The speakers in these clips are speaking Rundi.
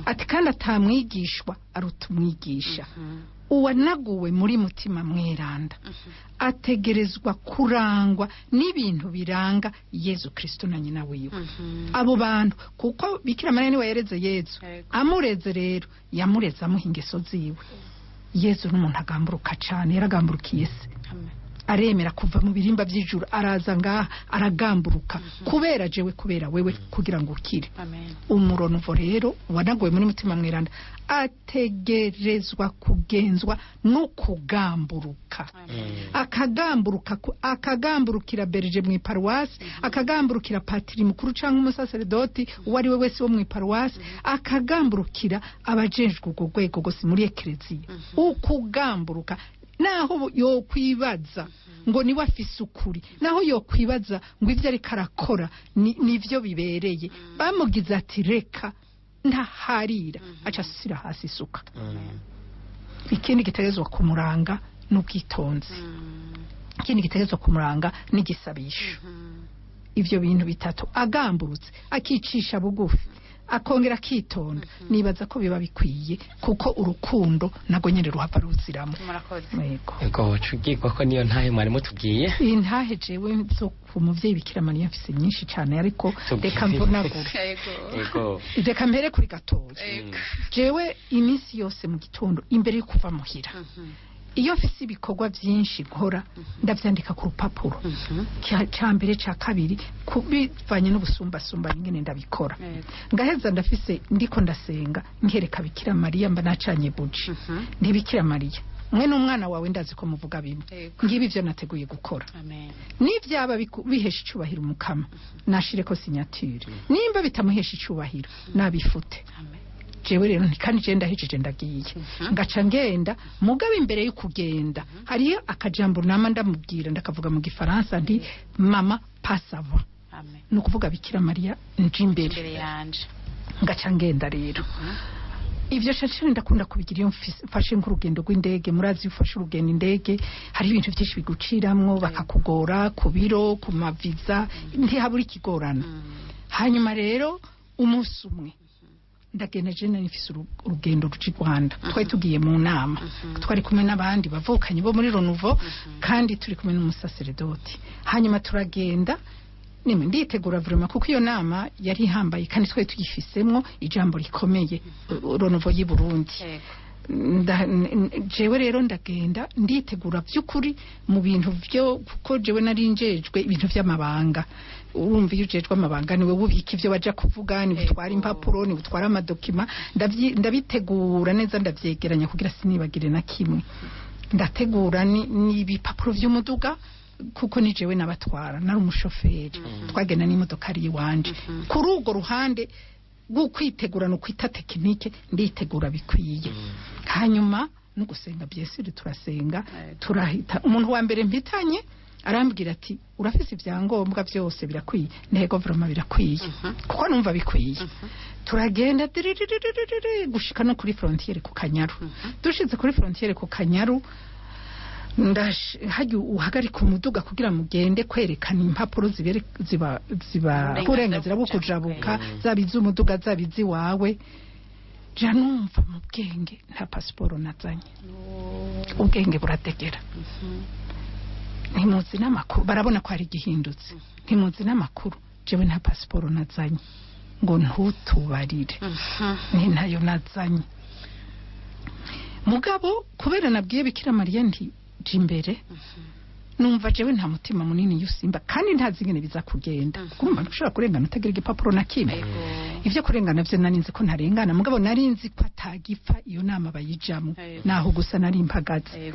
Ati kandi atamwigishwa aruta umwigisha. Uwanaguwe muri Mutima Mweranda ategerezwa kurangwa n'ibintu biranga Yezu Kristo na nyina wiwe. Abo bantu, kuko Bikira Mariya niwe yareze Yezu. Amureze rero, yamureze amuha ingeso ziwe. Yezu n'umuntu agamburuka cane, yaragamburukiye se, aremera kuva mu birimba by'ijuru, araza ngaha aragamburuka kubera jewe, kubera wewe, kugira ngo ukire. Umuronuvo rero wanaguwe muri Mutima Mweranda ategerezwa kugenzwa no kugamburuka, akagamburuka, akagamburukira berger mu iparuwasi, akagamburukira patiri mukuru cyangwa umusaseredoti uwo ari we wese wo mu iparuwasi, akagamburukira abajejwe urwo rwego rwose muri ekereziya. Ukugamburuka, naho yokwibaza ngo niwe afise ukuri, naho yokwibaza ngo ibyo ariko arakora nivyo bibereye, bamugize ati reka, ntaharira, aca asira hasi isuka. Ikindi gitegerezwa kumuranga n'ubwitonzi. Ikindi gitegerezwa kumuranga n'igisabisho. Ivyo bintu bitatu, agamburutse, akicisha bugufi, akongera akitonda, nibaza ko biba bikwiye, kuko urukundo nago nyene ruhava ruziramo. Murakoze. Yego. Ego, cugirwa ko niyo ntahe mwari mutubwiye. Intahe jewe zo ku muvyeyi Bikira Mariya mfise nyinshi cane, ariko Tubwire. reka mvunagure. Yego. Reka mpere kuri gatoya. Jewe iminsi yose mu gitondo, imbere yo kuva muhira, iyo mfise ibikorwa vyinshi nkora, ndavyandika ku rupapuro, ca mbere, ca kabiri, bivanye n'ubusumbasumbane ingene ndabikora. Ngaheza, ndafise ndiko ndasenga, nkereka Bikira Mariya, mba nacanye buji, nti: "Bikira Mariya, mwe n'umwana wawe ndazi ko muvuga bimwe. Ngibi ivyo nateguye gukora. Nivyaba bihesha icubahiro Umukama, nashireko signature. Nimba bitamuhesha icubahiro, nabifute." Jewe rero nti kandi je ndahejeje, ndagiye, ngaca ngenda. Mugabo imbere yo kugenda hariyo akajambo nama ndamubwira, ndakavuga mu Gifaransa, nti: "Mama, passe avant." Ni ukuvuga Bikira Mariya nje imbere. Imbere yanje. Ngaca ngenda rero. Ivyo shashire ndakunda kubigira iyo mfashe nk'urugendo rw'indege. Murazi, iyo ufashe urugendo indege, hari ibintu byinshi biguciramwo, bakakugora ku biro, ku maviza, ntihabura ikigorana. Hanyuma rero umunsi umwe ndagenda, je nari mfise urugendo ruca i Rwanda. Twari tugiye mu nama, twari kumwe n'abandi bavukanyi bo muri Renouveau, kandi turi kumwe n'umusaseredoti. Hanyuma turagenda, nimwe nditegura vraiment, kuko iyo nama yari ihambaye kandi twari tuyifisemwo ijambo rikomeye, Renouveau y'i Burundi. Jewe rero ndagenda, nditegura by'ukuri mu bintu byo, kuko jewe nari njejwe ibintu by'amabanga. Urumva, iyo ujejwe amabanga, niwe ubika ivyo baja kuvuga, niwe utwara impapuro, niwe utwara amadokima. Ndabitegura neza, ndavyegeranya kugira sinibagire na kimwe. Ndategura n'ibipapuro vy'umuduga, kuko ni jewe nabatwara, nari umushoferi, twagenda n'imodoka ari iwanje. Kuri urwo ruhande rw'ukwitegura, ni ukwita technique, nditegura bikwiye. Hanyuma no gusenga, byesire turasenga. Turahita, umuntu wa mbere mpitanye arambwira ati: "Urafise ibyangombwa byose, birakwiye?" Ntego, vraiment birakwiye, kuko numva bikwiye. Turagenda diririririri gushika no kuri frontière ku Kanyaru. Dushitse kuri frontière ku Kanyaru, hajya uhagarika umuduga kugira mugende kwerekana impapuro zibere ziba ziba uburenganzira bwo kujabuka, zaba iz'umuduga, zaba iz'iwawe. Ja numva mu bwenge nta pasiporo nazanye. Ubwenge burategera. Ntimuzi n'amakuru, barabona ko hari igihindutse. Ntimuzi n'amakuru, jewe nta pasiporo nazanye. Ngo ntutubarire. Ni ntayo nazanye. Mugabo kubera nabwiye Bikira Mariya nti jya imbere, numva jewe nta mutima munini yusimba, kandi ntazi ingene biza kugenda. Kurumva ntushobora kurengana utagira igipapuro na kimwe. Ivyo kurengana vyo nari nzi ko ntarengana, mugabo nari nzi ko atagipfa iyo nama bayijamo. Naho gusa nari mpagaze.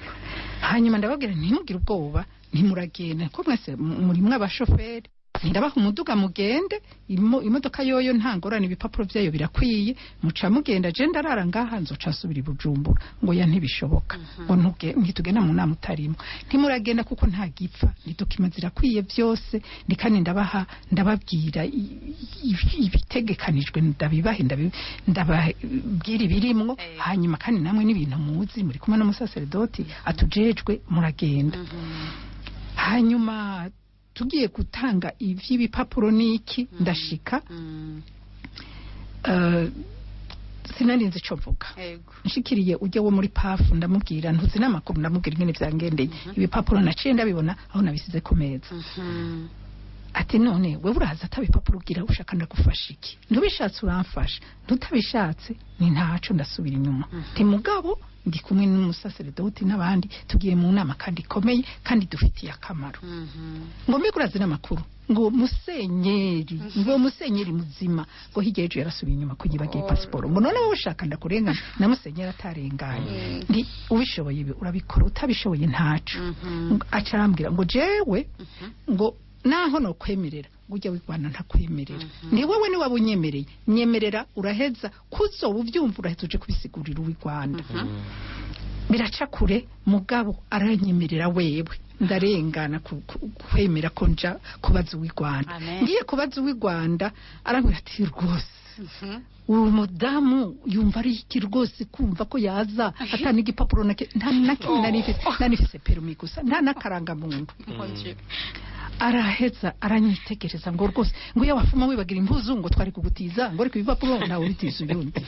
Hanyuma ndababwira: "Ntimugire ubwoba, ntimuragenda ko mwese murimwo abashoferi, ndabaha umuduga mugende. Imodoka yoyo nta ngorane, ibipapuro byayo birakwiye, muca mugenda, je ndarara ngaha, nzoca nsubira i Bujumbura." Ngo ya ntibishoboka, ngo ntitugenda mu nama utarimo. Ntimuragenda kuko nta gipfa, ni documents zirakwiye byose, ni kandi ndabaha, ndababwira ibitegekanijwe, ndabibahe, ndababwira ibirimwo. Hanyuma kandi namwe n'ibintu muzi, muri kumwe n'umusaseredoti atujejwe, muragenda." Hanyuma tugiye gutanga ivy'ibipapuro n'iki, ndashika. Sinarinzi ico mvuga. Nshikiriye ujya wo muri PAF, ndamubwira, ntuzi n'amakuru, ndamubwira ingene vyangendeye, ibipapuro naciye ndabibona aho nabisize ku meza. Ati: "None wewe uraza atabipapuro ugira, ushaka ndagufasha iki? Ntubishatse uramfasha, ntutabishatse ni ntaco, ndasubira inyuma." Nti: "Mugabo ndi kumwe n'umusaseredoti n'abandi, tugiye mu nama kandi ikomeye kandi dufitiye akamaro." Ngo: "Mbega urazi n'amakuru?" Ngo musenyeri, ngo musenyeri muzima, ngo hirya y'ejo yarasubiye inyuma ko yibagiye pasiporo. Ngo: "None wowe ushaka ndakurengana na musenyeri atarenganye?" Ndi: "Ubishoboye ibi urabikora, utabishoboye ntaco." Aca arambwira ngo: "Jewe," ngo, "naho nokwemerera ngo ujya wigwana ntakwemerera, ni wowe ni waba unyemereye, nyemerera uraheza kuzoba ubyumva, uraheza uje kubisigurira uw'i Rwanda." Biraca kure, mugabo aranyemerera wewe, ndarengana kwemera ko nja kubaza uw'i Rwanda. Amen. Ngiye kubaza uw'i Rwanda, arambwira ati: "Rwose uwo mudamu yumva ari iki rwose kumva ko yaza atana igipapuro na nta na kimwe nari mfise, nari mfise permis gusa, nta n'akarangamuntu." Mon Dieu. Araheza aranyitegereza ngo: "Rwose," ngo, "iyo wafuma wibagira impuzu ngo twari kugutiza," ngo, "ariko ibipapuro ntawe ubitiza uyundi."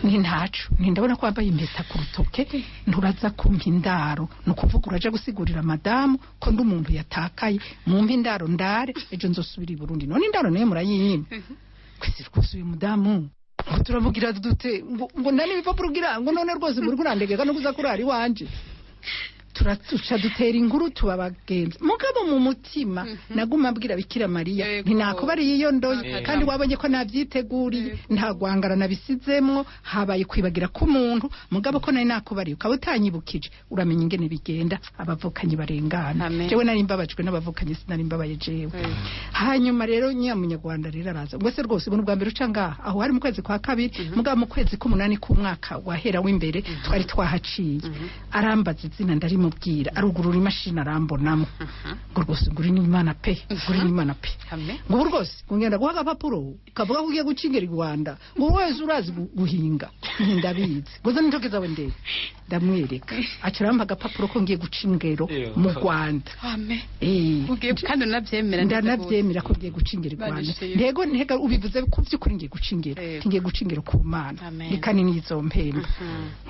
Ni ntaco, ni ndabona ko wambaye impeta ku rutoke, nturaza kumpa indaro, ni ukuvuga uraja gusigurira madamu ko ndi umuntu yatakaye, mumpa indaro ndare, ejo nzosubira i Burundi. None indaro nayo murayinyima kwisi? Rwose uyu mudamu ngo turamugira dute? Ngo nta n'ibipapuro ugira, ngo none rwose muri kurandegeka no kuza kurara iwanje? Turatuca dutera inkuru, tuba abagenzi, mugabo mu mutima naguma abwira Bikira Mariya ntinakubariye iyo ndoye kandi wabonye ko navyiteguriye, nta gwangara nabisizemwo, habaye kwibagira k'umuntu, mugabo ko nari nakubariye ukaba utanyibukije, uramenya ingene bigenda, abavukanyi barengana. Amen. Jewe nari mbabajwe n'abavukanyi, sinari mbabaye jewe. Hanyuma rero nyamunyarwanda rero araza ngo: "Se rwose ubona ubwa mbere uca ngaha?" Aho hari mu kwezi kwa kabiri, mugabo mu kwezi k'umunani k'umwaka wahera w'imbere twari twahaciye. Arambaza izina, ndarimubwira, arugurura imashini arambonamo, ngo: "Rwose ngo uri n'Imana pe, ngo uri n'Imana pe." Amen. Ngo: "Ubu rwose ngo ngenda guha agapapuro kavuga ko ugiye gucingera i Rwanda." Ngo: "Wese urazi guhinga?" Nti: "Ndabizi." Ngo: "Zana intoke zawe ndebe." Ndamwereka, aca arampa agapapuro ko ngiye guca ingero mu Rwanda. Amen. Eh. Ugiye kandi unabyemera neza rwose. Ndanabyemera ko ngiye guca ingero i Rwanda. Barishimye. Ntego ntega ubivuze ko by'ukuri ngiye guca ingero. Ngiye guca ingero ku Mana. Amen. Ni kandi nizompemba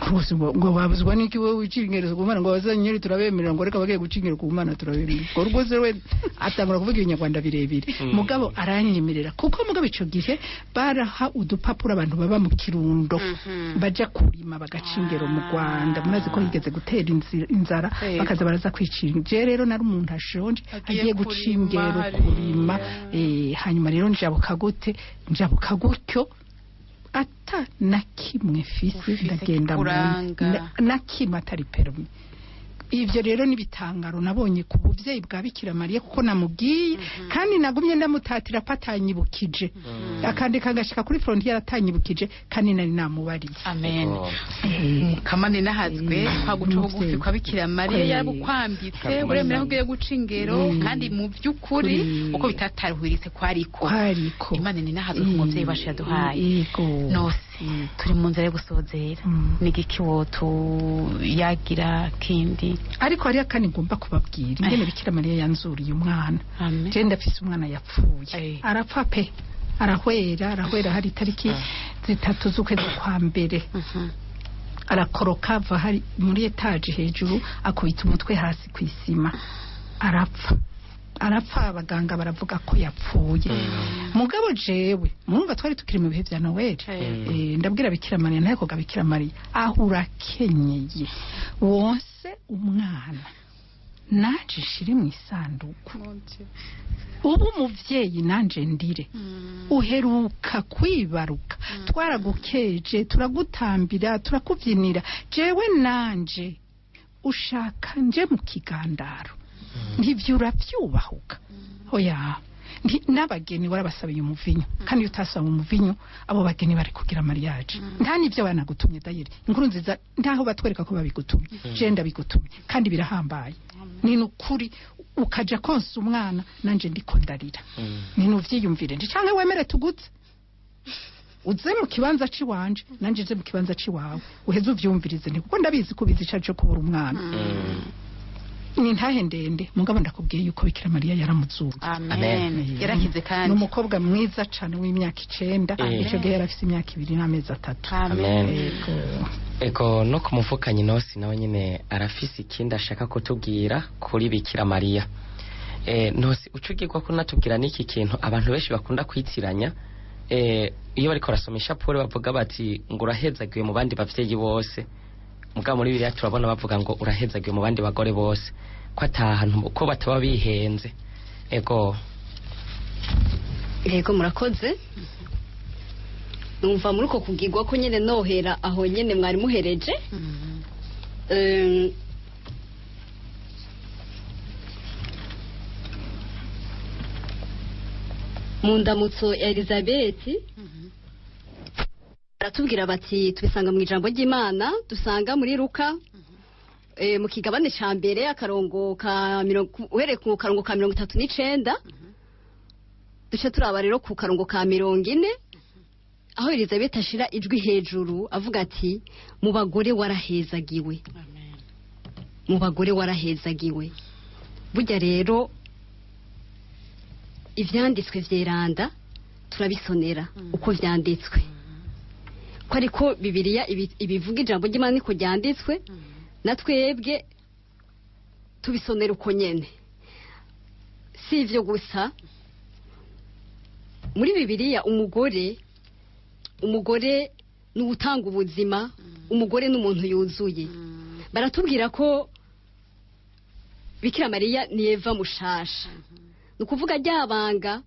rwose. Ngo babuzwa n'iki wowe ucira ingero ku Mana? Ngo abazanyeri turabemerera, ngo reka bagiye guca ingero ku Mana turabemerera. Ngo rwose we atangura kuvuga ibinyarwanda birebire, mugabo aranyemerera, kuko mugabo ico gihe baraha udupapuro abantu baba mu Kirundo baja kurima bagaca ingero mu Rwanda. Murazi ko higeze gutera inzara, bakaza baraza kwicira. Je rero nari umuntu ashonje Agiye agiye guca kurima ingero, hariya. kurima. Hanyuma rero njabuka gute? Njabuka gutyo ata na kimwe fise, Ufise ndagenda kikuranga. na kimwe atari permis. Ivyo rero n'ibitangaro nabonye ku buvyeyi bwa Bikira Mariya, kuko namubwiye kandi nagumye ndamutatira ko atanyibukije, akandika ngashika kuri frontière atanyibukije kandi nari namubariye. Amen. Kamane nahazwe kwa guca bugufi Umuvyeyi. kwa Bikira Mariya yarabukwambitse, uremera ko ugiye guca ingero kandi mu by'ukuri uko bitataruhiritse kwariko. Kwariko. Imana ni nahazwe ku muvyeyi wacu yaduhaye. Nose turi mu nzira yo gusozera, ni igiki wotuyagira kindi? Ariko hariyo akandi ngomba kubabwira, ingene Bikira Mariya yanzuriye umwana. Amen. Je ndafise umwana yapfuye. Arapfa pe, arahwera, arahwera hari itariki 3 z'ukwezi kwa mbere. Arakoroka ava hari muri étage hejuru, akubita umutwe hasi ku isima, arapfa. Arapfa, abaganga baravuga ko yapfuye. Mugabo jewe murumva twari tukiri mu bihe vya Noel. Ndabwira Bikira Mariya, ntakoga: "Bikira Mariya, aho urakenyeye wonse umwana nanje nshire mu isanduku, ubu umuvyeyi nanje ndire, uheruka kwibaruka twaragukeje, turagutambira, turakubyinira, jewe nanje ushaka nje mu kigandaro? Ntivyo uravyubahuka? Oya." N'abageni warabasabiye umuvinyo, kandi iyo utasaba umuvinyo abo bageni bari kugira mariage, nta n'ibyo banagutumye. Dayeri inkuru nziza ntaho batwereka ko babigutumye, je ndabigutumye kandi birahambaye. Ni nukuri ukaja konsa umwana nanje ndiko ndarira, ni nuvyiyumvire nti canke wemere tugutse uze mu kibanza ciwanje nanje nje mu kibanza ciwawe, uheze uvyumvirize, nti kuko ndabizi ko ubizi icaje cyo kubura umwana. Ni ntahe ndende, mugabo ndakubwiye yuko Bikira Mariya yaramuzuye. Amen. Yarakize Ni kandi. umukobwa mwiza cane w'imyaka 9. Ico gihe yari afise imyaka 2 n'amezi 3. Amen. Yego. Ego, no ku muvukanyi Nosi nawe nyine arafise ikindi ashaka kutubwira kuri Bikira Mariya. Nosi, ucugirwa ko natubwira n'iki kintu abantu benshi bakunda kwitiranya, iyo bariko barasoma ishapure bavuga bati ngo urahezagiwe mu bandi bavyeyi bose, mugabo muri Bibiliya turabona bavuga ngo urahezagiwe mu bandi bagore bose, ko atahantu ko bataba bihenze. Ego. Yego, murakoze. Numva muri uko kugirwa ko nyene nohera aho nyene mwari muhereje. Mu ndamutso ya Elizabeth baratubwira bati, tubisanga mu ijambo ry'Imana dusanga muri Luka, mu kigabane ca mbere, akarongo ka mirongo, uhereye ku karongo ka 39, duce turaba rero ku karongo ka 40, aho Elizabeth ashira ijwi hejuru avuga ati: "Mu bagore warahezagiwe." Amen. Mu bagore warahezagiwe. Burya rero ivyanditswe vyeranda turabisonera uko vyanditswe, ko ariko Bibiliya ibivuga, ijambo ry'Imana niko ryanditswe, na twebwe tubisonera uko nyene. Si ivyo gusa, muri Bibiliya umugore ni uwutanga ubuzima, umugore ni umuntu yuzuye. Baratubwira ko Bikira Mariya ni Eva mushasha, ni ukuvuga ryabanga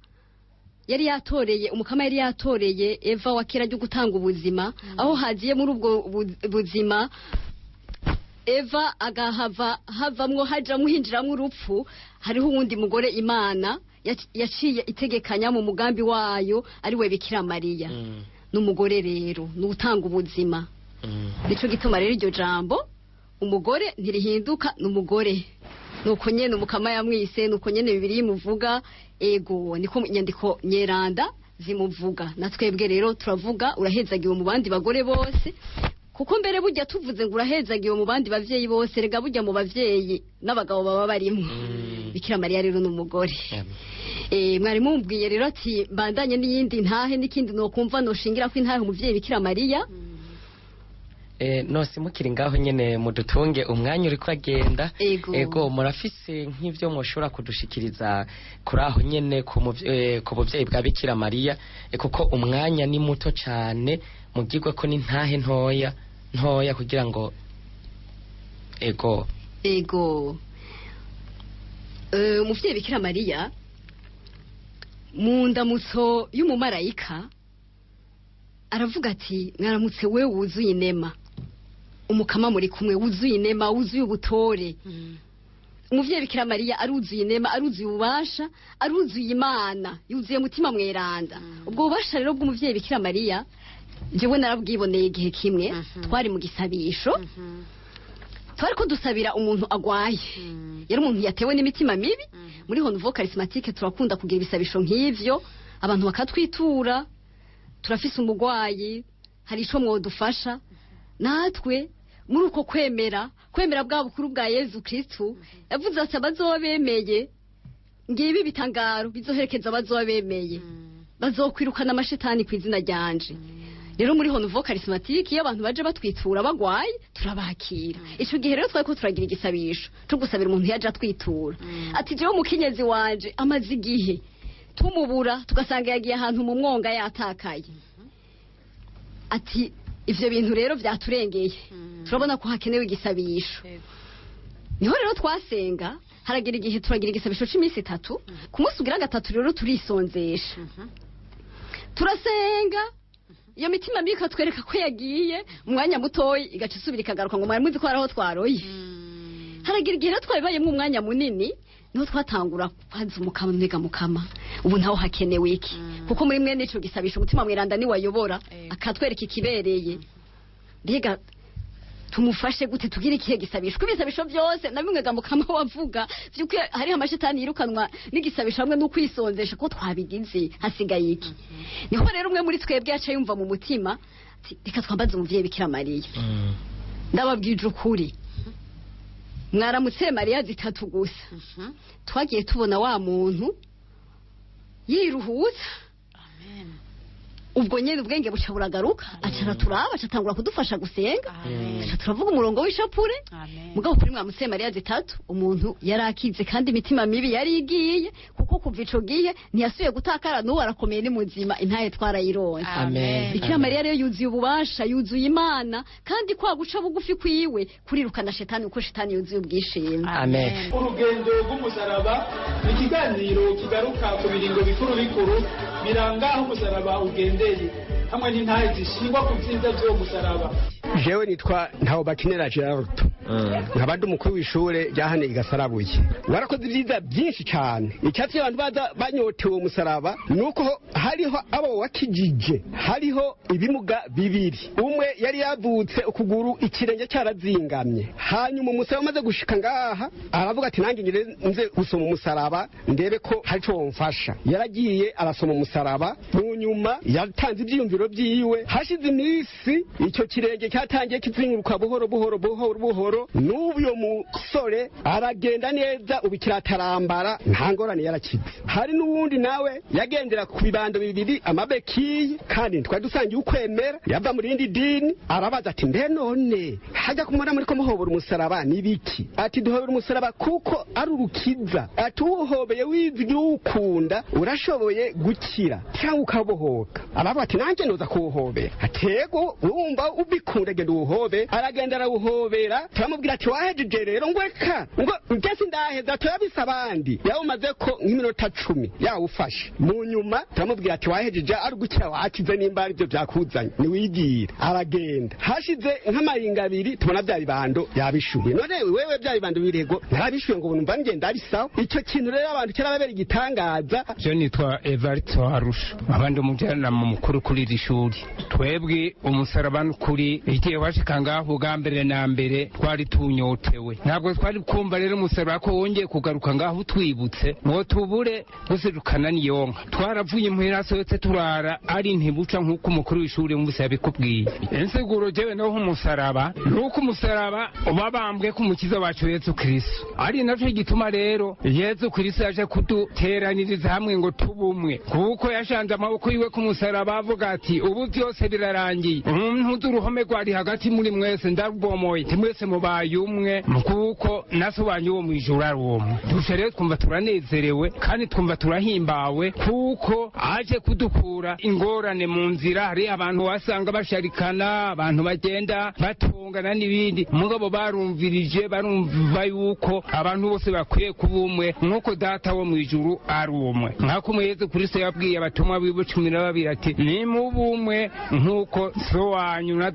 yari yatoreye umukama, yari yatoreye Eva wa kera ryo gutanga ubuzima, aho hagiye muri ubwo buzima Eva agahava havamwo hajamwo hinjiramwo urupfu, hariho uwundi mugore Imana yaciye itegekanya mu mugambi wayo, ari we Bikira Mariya. N'umugore rero ni utanga ubuzima. Nico gituma rero iryo jambo umugore ntirihinduka, ni umugore, nuko nyene umukama yamwise, nuko nyene Bibiliya imuvuga. Ego, niko inyandiko nyeranda zimuvuga, na twebwe rero turavuga urahezagiwe mu bandi bagore bose, kuko mbere burya tuvuze ngo urahezagiwe mu bandi bavyeyi bose, rega burya mu bavyeyi n'abagabo baba barimwo. Bikira Mariya rero ni umugore. Amen. Mwari mumbwiye rero ati mbandanye n'iyindi ntahe n'ikindi nokumva noshingira ko intahe umuvyeyi Bikira Mariya. Nose mukiri ngaho nyene, mudutunge umwanya uriko uragenda. Ego. Ego, murafise nk'ivyo mwoshobora kudushikiriza kuri aho nyene ku buvyeyi bwa Bikira Mariya, kuko umwanya ni muto cane, mugirwe ko n'intahe ntoya ntoya kugira ngo, ego. Ego. Umuvyeyi Bikira Mariya mu ndamutso y'umumarayika aravuga ati: "Mwaramutse we wuzuye inema, umukama muri kumwe, wuzuye inema, wuzuye ubutore." Umuvyeyi Bikira Mariya aruzuye inema, aruzuye ububasha, aruzuye Imana, yuzuye Mutima Mweranda. Ubwo bubasha rero bw'umuvyeyi Bikira Mariya jewe narabwiboneye igihe kimwe. Twari mu gisabisho, twari ko dusabira umuntu agwaye, yari umuntu yatewe n'imitima mibi. Muri Renouveau Charismatique turakunda kugira ibisabisho nk'ivyo, abantu bakatwitura: "Turafise umugwayi, hari ico mwodufasha?" Natwe muri uko kwemera, kwemera bwa bukuru bwa Yezu Kristu yavuze ati: "Abazoba bemeye, ngibi bitangaro bizoherekeza abazoba bemeye, bazokwirukana amashetani ku izina ryanje." Rero muri Renouveau Charismatique iyo abantu baje batwitura bagwaye turabakira. Ico gihe rero twari ko turagira igisabisho co gusabira umuntu yaje atwitura ati: "Jewe umukenyezi wanje amaze igihe tumubura, tugasanga yagiye ahantu mu mwonga yatakaye." Ati: "Ivyo bintu rero vyaturengeye, turabona ko hakenewe igisabisho." Niho rero twasenga, haragira igihe turagira igisabisho c'iminsi 3. Ku munsi ugira gatatu rero turisonzesha, turasenga, iyo mitima mibi ikatwereka ko yagiye mu mwanya mutoyi, igaca isubira ikagaruka ngo: "Mwari muzi ko hari aho twaroye?" Haragira igihe rero twabibayemo umwanya munini, niho twatangura kwanza umukama: "Mbega mukama, ubu ntaho hakenewe iki?" Kuko muri mwene ico gisabisho Umutima Mweranda niwe ayobora, akatwereka ikibereye. Mbega tumufashe gute? Tugire ikihe gisabisho? Ko ibisabisho byose na bimwe ga mukama wavuga vy'uko hariho amashetani yirukanwa n'igisabisho hamwe n'ukwisonzesha, ko twabigize, hasigaye iki? Niho rero umwe muri twebwe yaca yumva mu mutima ati: "Reka twambaze umuvyeyi Bikira Mariya." Ndababwije ukuri. Mwaramutse Mariya zitatu gusa, twagiye tubona wa muntu yiruhutsa. Amen. Ubwo nyene ubwenge buca buragaruka, acara turaba, acatangura kudufasha gusenga. Amen. Tuca turavuga umurongo w'ishapure. Amen. Mugabo kuri Mwaramutse Mariya zitatu umuntu yarakize, kandi imitima mibi yari igiye, kuko kuva ico gihe ntiyasubiye gutakara, n'ubu arakomeye, ni muzima, intahe twarayironse. Amen. Bikira Mariya rero yuzuye ububasha, yuzuye Imana, kandi kwa guca bugufi kwiwe kurirukana shetani, kuko shetani yuzuye ubwishime. Amen. Urugendo rw'umusaraba ni ikiganiro kigaruka ku biringo bikuru bikuru biranga aho umusaraba ugendeye hamwe n'intahe zishingwa ku byiza by'uwo musaraba. Jewe nitwa Ntawobakinera Gerard, nkaba ndi umukuru w'ishure rya hano i Gasarabuye. Warakoze ibyiza byinshi cyane. Icyatsi abantu baza banyotewe umusaraba ni uko hariho abo wakijije, hariho ibimuga bibiri. Umwe yari yavutse ukuguru ikirenge cyarazingamye, hanyuma umusaraba umaze gushika ngaha aravuga ati nanjye ngire nze gusoma umusaraba ndebe ko hari ico womfasha. Yaragiye arasoma umusaraba, mu nyuma yatanze ibyiyumviro byiwe. Hashize iminsi icyo kirenge cyatangiye kizinguruka buhoro buhoro buhoro buhoro, n'ubu uyo musore aragenda neza, ubu kiratarambara, nta ngorane, yarakize. Hari n'uwundi nawe yagendera ku bibando bibiri, amabekiyi, kandi twari dusangiye ukwemera, yava mu rindi dini. Arabaza ati mbe none hajya kumubona muri ko muhobora umusaraba ni biki? Ati duhobera umusaraba kuko ari urukiza. Ati uwuhobeye wizi uwukunda urashoboye gukira cyangwa ukabohoka. Aravuga ati nanjye noza kuwuhobera. Atego wumva ubikunda, genda uwuhobe. Aragenda arawuhobera. Turamubwira ati wahejeje rero? Ngweka ngo ngese ndaheza, turabisa abandi. Yawumaze ko nk'iminota 10 yawufashe. Mu nyuma turamubwira ati wahejeje, ari gukira wakize, nimba ari byo byakuzanye niwigire. Aragenda. Hashize nk'amayinga abiri tubona bya bibando yabishuye. None wewe bya bibando birego narabishuye, ngo numva ngenda ari sawa. Icyo kintu rero abantu kirababera igitangaza. Je nitwa Evariste Harusha, abandi umujyanama mukuru kuri iri shuri. Twebwe umusaraba n'ukuri, igihe washika ngaho bwa mbere na mbere twari tunyotewe, ntabwo twari kumva rero umusaraba ko wongeye kugaruka ngaho utwibutse ngo tubure guserukana niyonka. Twaravuye imuhira soyotse turara ari ntibuca, nk'uko umukuru w'ishuri wumvise yabikubwiye. Insiguro jewe naho umusaraba nuko umusaraba ubabambwe ku mukiza wacu Yesu Kristo, ari naco gituma rero Yesu Kristo yaje kuduteraniriza hamwe ngo tube umwe, kuko yashanze amaboko yiwe ku musaraba avuga ati ubu byose birarangiye, umuntu uruhome rwari hagati muri mwese ndarubomoye, mwese mubaye umwe, kuko naso wanyu wo mwijuru ari umwe. Dushe rero twumva turanezerewe kandi twumva turahimbawe, kuko aje kudukura ingorane mu nzira. Hari abantu wasanga basharikana, abantu bagenda batungana n'ibindi, mugabo barumvirije, barumva yuko abantu bose bakwiye kuba umwe nk'uko Data wo mu ijuru ari umwe, nk'uko Yesu Kristo yabwiye abatumwa biwe 12 ati nimube umwe nk'uko so wanyu na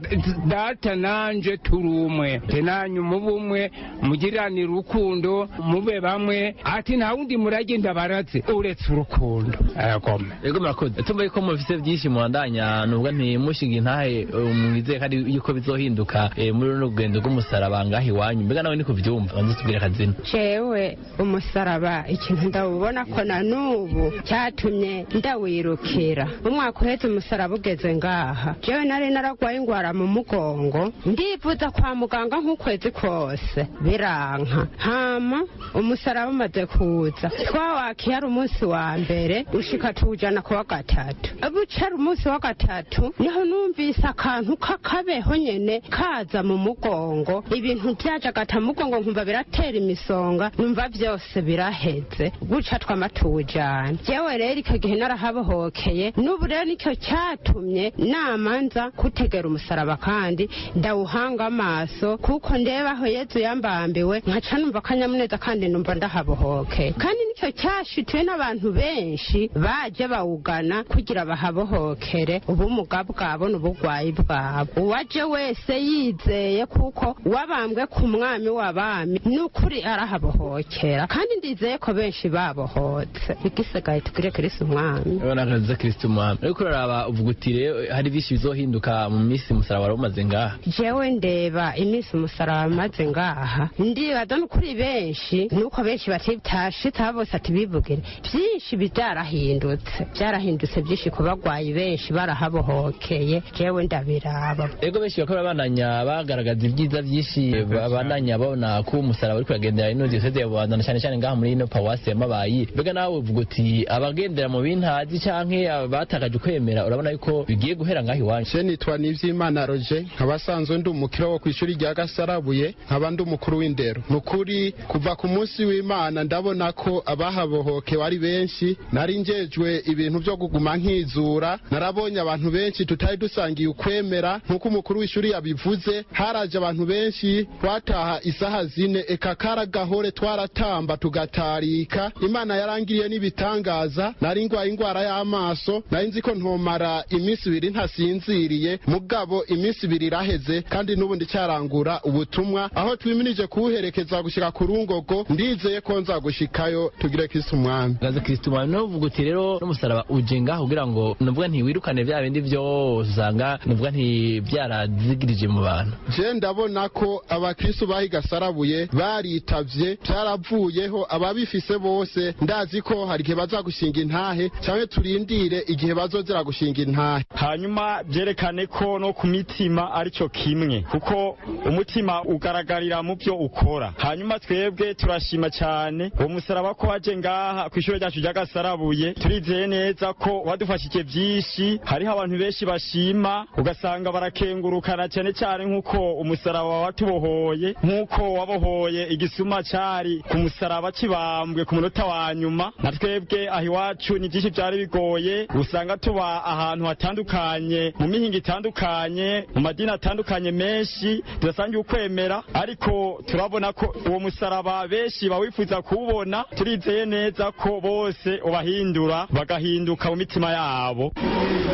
Data nanje turi umwe, nanyu mube umwe, mugiranire urukundo, mube bamwe. Ati nta wundi murage ndabaraze uretse urukundo. Agome. Yego, murakoze. Tumva yuko mufise byinshi mubandanya, nubwo ntimushinga intahe, mwizeye kandi yuko bizohinduka muri runo rugendo rw'umusaraba ngaho iwanyu. Mbega nawe niko vyumva? Banza tubwire akazina. Jewe umusaraba ikintu ndawubona ko na n'ubu cyatumye ndawirukira. Umwaka uheze umusaraba ugeze ngaha, jewe nari naragwaye ingwara mu mugongo, ndivuza kwa muganga nk'ukwezi kose biranka. Hama umusaraba umaze kuza twawakiye ari umunsi wa mbere, ushika tuwujana ku wa gatatu. Buca ari umunsi wa gatatu niho numvise akantu k'akabeho nyene kaza mu mugongo, ibintu byajagata mugongo, nkumva biratera imisonga, numva byose biraheze. Guca twama tuwujana. Jewe rero icyo gihe narahabohokeye. N'ubu rero nicyo cyatumye namanza kutegera umusaraba kandi ndawuhanga amaso, kuko ndeba aho Yezu yambambiwe nkaca numva akanyamuneza kandi numva ndahabohokeye. Kandi nicyo cyashituye n'abantu benshi baje bawugana kugira bahabohokere ubumuga bwabo n'ubugwayi bwabo. Uwaje wese yizeye kuko wabambwe ku mwami w'abami, n'ukuri arahabohokera, kandi ndizeye ko benshi babohotse. Igisigaye tugire Kristo umwami. Urabona akaziza Kristo umwami. Ariko uraraba uvuga uti rero hari byinshi bizohinduka mu minsi umusaraba wari umaze ngaha. Jewe ndeba iminsi umusaraba umusaraba maze ngaha ndibaza n'ukuri benshi nuko benshi batashitse bose ati bivugire byinshi byarahindutse byinshi ku bagwayi benshi barahabohokeye jewe ndabiraba. Ego benshi bakora bananya bagaragaza ibyiza byinshi bananya babona ko umusaraba uri kuragendera ino diyoseze ya Bubanza cyane cyane ngaha muri ino paruwasi ya Mabayi. Mbega nawe uvuga uti abagendera mu bintazi canke abatakaje kwemera urabona yuko bigiye guhera ngaha iwanyu? Je nitwa Nivyimana Roger, nkaba sanzwe ndi umukiro wo kw'ishuri rya Gasarabuye, nkaba ndi umukuru w'indero. Nukuri kuva ku munsi w'Imana ndabona ko abahabohokewe ari benshi. Nari njejwe ibintu byo kuguma nkizura, narabonye abantu benshi tutari dusangiye ukwemera nkuko umukuru w'ishuri yabivuze. Haraje abantu benshi, twataha isaha 4, eka karagahore twaratamba tugatarika. Imana yarangiriye n'ibitangaza. Nari ngwaye ingwara y'amaso, nari nzi ko ntomara iminsi 2 ntasinziriye, mugabo iminsi 2 iraheze kandi n'ubu ndicarangura ubutumwa aho twiminije kuwuherekeza gushika ku Rungogo. Ndizeye ko nza gushikayo. Tugire Kristo umwami. Gaze Kristo umwami. No uvuga uti rero n'umusaraba uje ngaho kugira ngo nuvuga nti wirukane bya bindi byose usanga nuvuga nti byarazigirije mu bantu. Je ndabona ko abakristo bahigasarabuye baritavye, byaravuyeho ababifise bose. Ndazi ko hari igihe bazagushinga intahe cyangwa turindire igihe bazozera gushinga intahe. Hanyuma byerekane ko no ku mitima aricyo kimwe, kuko umutima ugaragarira mu byo ukora. Hanyuma twebwe turashima cyane uwo musaraba ko waje ngaha ku ishuri ryacu ry'Agasarabuye. Turizeye neza ko wadufashije byinshi. Hariho abantu benshi bashima ugasanga barakengurukana cyane cyane nk'uko umusaraba watubohoye, nk'uko wabohoye igisuma cyari ku musaraba kibambwe ku munota wa nyuma. Na twebwe aho iwacu ni byinshi byari bigoye, usanga tuba ahantu hatandukanye, mu mihinga itandukanye, mu madini atandukanye menshi tudasangiye ukwemera, ariko turabona ko uwo musaraba benshi bawifuza kuwubona. Turizeye neza ko bose ubahindura bagahinduka mu mitima yabo.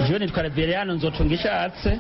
Jewe nitwa Reveriyano Nzotunga ishatse,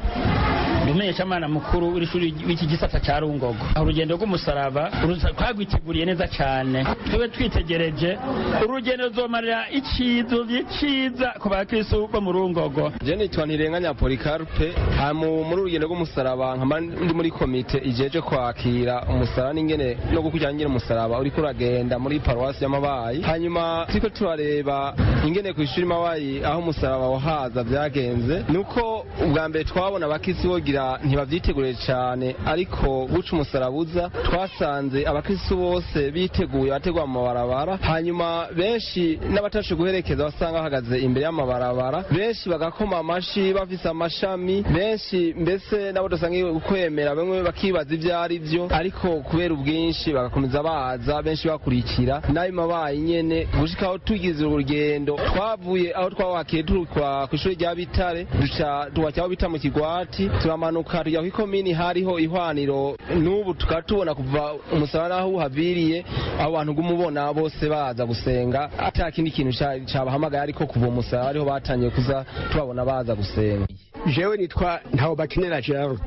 umumenyeshamana mukuru w'ishuri w'iki gisata ca Rungogo. Urugendo rw'umusaraba twagwiteguriye neza cyane, tube twitegereje urugendo ruzomarira iciza ku bakristo bo mu Rungogo. Je nitwa Ntirenganya Policarpe, muri urugendo rw'umusaraba nkaba ndi muri komite ijeje kwakira umusaraba n'ingene no gukurikirana ingene umusaraba uriko uragenda muri paruwasi y'Amabayi. Hanyuma turiko turareba ingene kw'ishuri Mabayi aho umusaraba wahaza vyagenze, nuko ubwa mbere twabona abakristo bogira ntibavyiteguriye cyane, ariko guca umusarabuza twasanze abakristo bose biteguye, bategwa mu mabarabara. Hanyuma benshi n'abatashe guherekeza basanga bahagaze imbere y'amabarabara, benshi bagakoma amashi bafise amashami, benshi mbese nabo dasangiye kwemera, bamwe bakibaza ivyo ari byo, ariko kubera ubwinshi bagakomeza baza benshi bakurikira nayo Mabayi nyene gushika aho tugize urugendo. Twavuye aho twawakiye turukwa kw'ishuri rya Bitare, duca tuwacyaho bita mu Kigwati, turamanuka tujya kw'ikomini hariho ihwaniro. N'ubu tukaba tubona kuva umusaraba naho uhaviriye abo bantu gumubona bose baza gusenga ata kindi kintu cabahamagaye, ariko kuva umusaraba ariho batangiye kuza tubabona baza gusenga. Jewe nitwa Ntawobakinera Gerard,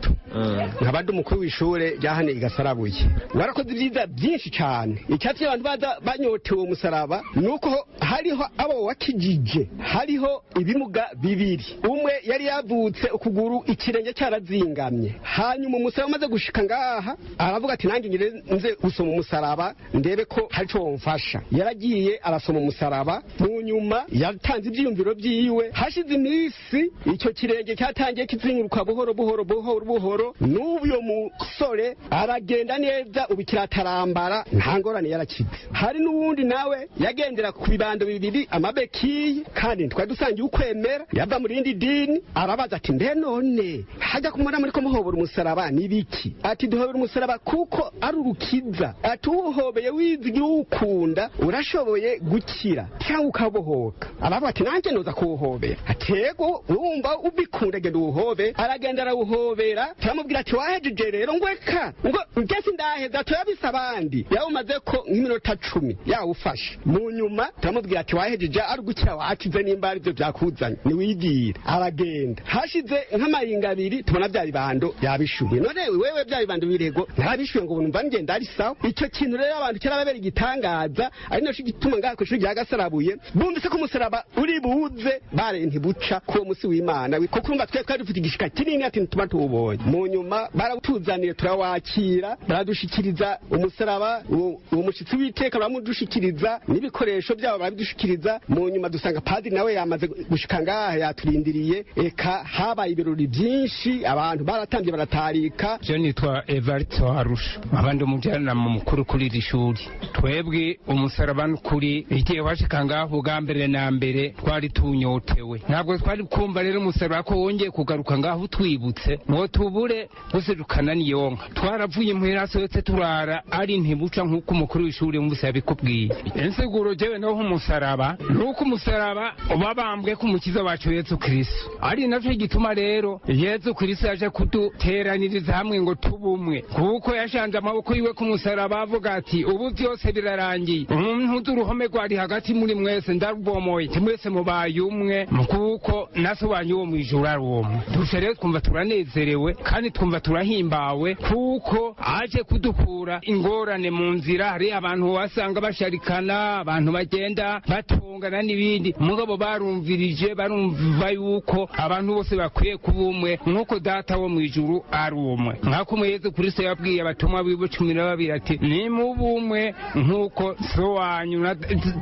nkaba ndi umukuru w'ishure rya hano i Gasarabuye. Warakoze ibyiza byinshi cyane. Icyatumye abantu baza banyotewe umusaraba nuko hariho abo wakijije, hariho ibimuga bibiri. Umwe yari yavutse ukuguru ikirenge cyarazingamye, hanyuma umusaraba umaze gushika ngaha aravuga ati nanjye ngire nze gusoma umusaraba ndebe ko hari ico womfasha. Yaragiye arasoma umusaraba, mu nyuma yatanze ivyiyumviro vyiwe. Hashize iminsi icyo kirenge cyatangiye kizinguruka buhoro buhoro buhoro buhoro, n'ubu uyo musore aragenda neza, ubu kiratarambara nta ngorane, yarakize. Hari n'uwundi nawe yagendera ku bibando bibiri amabekiye, kandi twari dusangiye ukwemera, yava mu rindi dini. Arabaza ati mbe none hajya kumubona muri ko muhobera umusaraba ni biki? Ati duhobera umusaraba kuko ari urukiza. Ati uwuhobeye wizigira uwukunda urashoboye gukira cyangwa ukabohoka. Aravuga ati nanjye noza kuwuhobera. Ati yego wumva ubikunda genda uwuhobe. Aragenda arawuhobera. Turamubwira ati wahejeje rero? Ngweka ngo ngese ndaheza turabisa abandi. Yawumaze ko nk'iminota 10 yawufashe. Mu nyuma turamubwira ati wahejeje ari gukira wakize, nimba aribyo byakuzanye niwigire. Aragenda. Hashize nk'amayinga abiri tubona bya bibando yabishuye. None wewe bya bibando birego narabishuye ngo numva ngenda ari sawa. Icyo kintu rero abantu cyarababera igitangaza, ari naco gituma ngaha kw'ishuri rya Gasarabuye bumvise ko umusaraba uri buze bare ntibuca kuwo musi w'Imana, kuko urumva Urumva twe twari dufite igishika kinini ati ntituma tuwubonye. Mu nyuma barawutuzaniye turawakira, baradushikiriza umusaraba, uwo mushitsi w'iteka baramudushikiriza n'ibikoresho byabo barabidushikiriza. Mu nyuma dusanga padiri nawe yamaze gushika ngaha yaturindiriye. Eka habaye ibirori byinshi, abantu baratambye baratarika. Je nitwa Evariste Arusha, abandi umujyanama mukuru kuri iri shuri. Twebwe umusaraba n'ukuri igihe washika ngaho bwa mbere na mbere twari tunyotewe, ntabwo twari kumva rero umusaraba ko wongeye kugaruka ngaho utwibutse ngo tubure guserukana niyonka. Twaravuye muhira soyotse turara ari ntibuca nk'uko umukuru w'ishuri wumvise yabikubwiye. Insiguro jewe naho umusaraba nuko umusaraba ubabambwe ku mukiza wacu Yesu Kristo, ari navyo gituma rero Yesu Kristo yaje kuduteraniriza hamwe ngo tubumwe, kuko yashanze amaboko yiwe ku musaraba avuga ati ubu byose birarangiye, umuntu uruhome rwari hagati muri mwese ndarubomoye, mwese mubaye umwe, kuko naso wanyu wo mwijuru ari umwe. Dushe rero twumva turanezerewe kandi twumva turahimbawe kuko aje kudukura ingorane mu nzira. Hari abantu wasanga basharikana, abantu bagenda batungana n'ibindi, mugabo barumvirije barumva yuko abantu bose bakwiye kuba umwe nk'uko data wo mwijuru ari umwe. Nk'uko Yesu Kristo yabwiye abatumwa biwe 12 ati nimube umwe nk'uko so wanyu na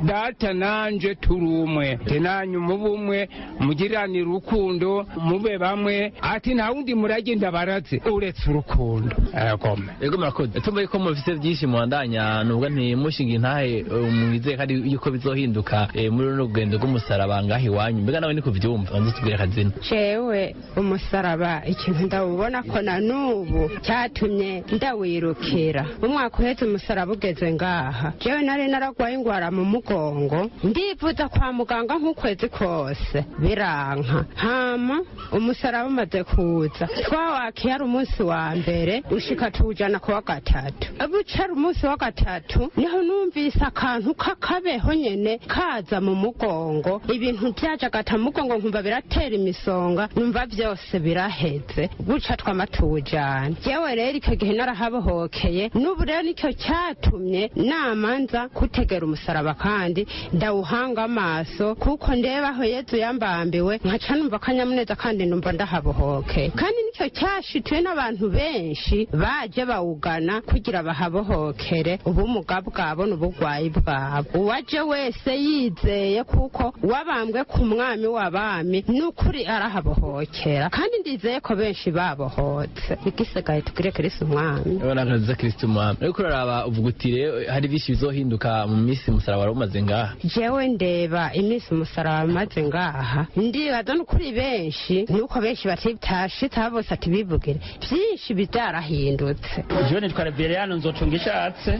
data nanje turi umwe, tenanyu mube umwe, mugiranire urukundo, mube bamwe, ati nta wundi murage ndabaraze uretse urukundo. Agome. Ego murakoze. Tumva yuko mufise byinshi muhandanya nubwo ntimushinga intahe mwizeye kandi yuko bizohinduka muri runo rugendo rw'umusaraba ngaho iwanyu. Mbega nawe ni kuvyumva banze tubwire akazina. Jewe umusaraba ikintu ndawubona ko na n'ubu cyatumye ndawirukira. Umwaka uheze umusaraba ugeze ngaha, jewe nari naragwaye ingwara mu mugongo, ndivuza kwa muganga nk'ukwezi kose biranka. Hama umusaraba umaze kuza twawakiye ari umunsi wa mbere ushika tuwujana ku wa gatatu. Buca ari umunsi wa gatatu niho numvise akantu k'akabeho nyene kaza mu mugongo, ibintu vyajagata mu mugongo nkumva biratera imisonga, numva vyose biraheze. Buca twama tuwujana. Jewe rero icyo gihe narahabohokeye, n'ubu rero nicyo cyatumye namanza kutegera umusaraba kandi ndawuhanga amaso, kuko ndeba aho Yezu yambambiwe nkaca numva akanyamuneza kandi numva ndahabohokeye. Kandi nicyo cyashituye n'abantu benshi baje bawugana kugira bahabohokere ubumuga bwabo n'ubugwayi bwabo. Uwaje wese yizeye kuko wabambwe ku mwami w'abami n'ukuri arahabohokera, kandi ndizeye ko benshi babohotse. Igisigaye tugire Kristo umwami. Urabona ko Kristo umwami. Ariko uraraba uvuga uti rero hari byinshi bizohinduka mu minsi umusaraba wari umaze ngaha. Jewe ndeba iminsi umusaraba umaze ngaha, ndibaza n'ukuri benshi nuko benshi batitashitse bose ati bivugire byinshi bizarahindutse. Jewe nitwa Reveriyano nzotunga ishatse,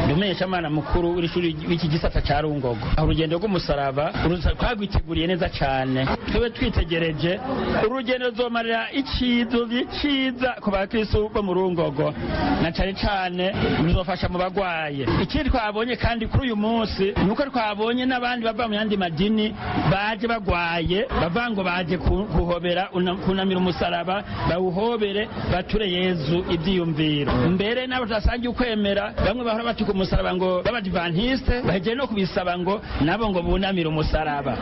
ndi umumenyeshamana mukuru w'ishuri w'iki gisata ca Rungogo. Urugendo rw'umusaraba twagwiteguriye neza cane, twebwe twitegereje urugendo ruzomarira iciza ku bakristo bo mu Rungogo, na cane cane ruzofasha mu bagwaye. Ikindi twabonye kandi kuri uyu munsi nuko twabonye n'abandi bava mu yandi madini baje bagwaye, bava ngo baje kuhobera kunamira umusaraba, bawuhobere bature Yezu ivyiyumviro. Mbere n'abo tutasangiye ukwemera, bamwe bahora batuka umusaraba ngo b'abadivantiste, bahejeje no kubisaba ngo nabo ngo bunamire umusaraba.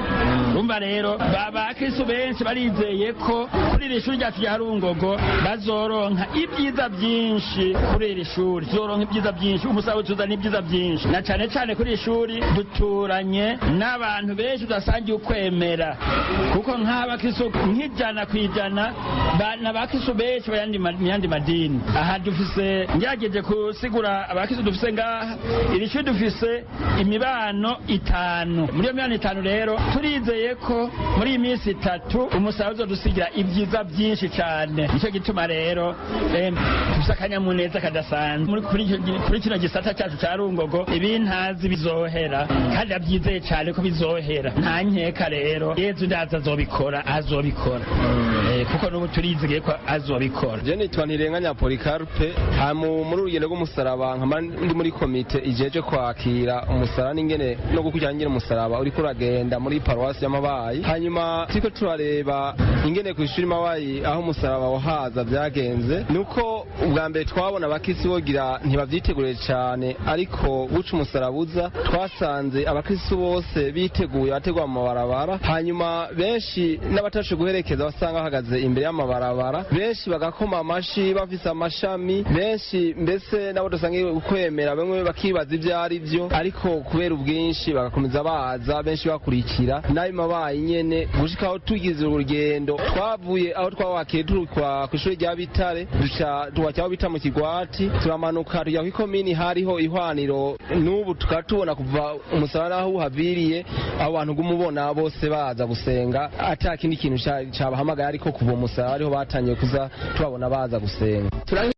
Urumva rero abakristo benshi barizeye ko kuri iri shuri ryacu rya Rungogo bazoronka ibyiza byinshi. Kuri iri shuri tuzoronka ibyiza byinshi, umusaraba utuzana ibyiza byinshi, na cane cane kuri iri shuri duturanye n'abantu benshi tudasangiye ukwemera, kuko nk'abakristo 100% n'abakristo benshi mu yandi madini. Aha dufise, ngerageje kusigura abakristo dufise ngaha, iri shuri dufise imibano 5. Muri iyo mibano 5 rero turizeye ko muri iyi minsi 3 umusaraba uzodusigira ibyiza byinshi cane. Nicyo gituma rero dufise akanyamuneza kadasanzwe kuri kino gisata cyacu ca Rungogo. Ibintazi bizohera kandi abyizeye cane ko bizohera, nta nkeka rero Yezu ndaza azobikora, azobikora kuko n'ubu turizeye ko azobikora. Je nitwa Ntirenganya Policarpe, muri urugendo rw'umusaraba nkaba ndi muri komite komite ijeje kwakira umusaraba n'ingene no gukurikirana ingene umusaraba uriko uragenda muri paruwasi y'Amabayi. Hanyuma turiko turareba ingene kw'ishuri Mabayi aho umusaraba wahaza vyagenze, nuko ubwa mbere twabona abakirisi bogira ntibavyiteguriye cane, ariko buca umusaraba uza twasanze abakirisi bose biteguye, bategwa mu mabarabara. Hanyuma benshi n'abatashe guherekeza basanga bahagaze imbere y'amabarabara, benshi bagakoma amashi bafise amashami, benshi mbese nabo dusangiye kwemera, bamwe bakibaza ibyo ari byo, ariko kubera ubwinshi bagakomeza baza benshi bakurikira n'ayo Mabayi nyene gushika aho tugize urugendo. Twavuye aho twawakiye turi kw'ishuri rya Bitare, duca tuwakira aho bita mu Kigwati, turamanuka tujya kw'ikomini hariho ihwaniro. N'ubu tukaba tubona kuva umusaraba aho uhaviriye abo bantu gumubona bose baza gusenga ata kindi kintu cabahamagaye, ariko kuva umusaraba ariho batangiye kuza tubabona baza gusenga.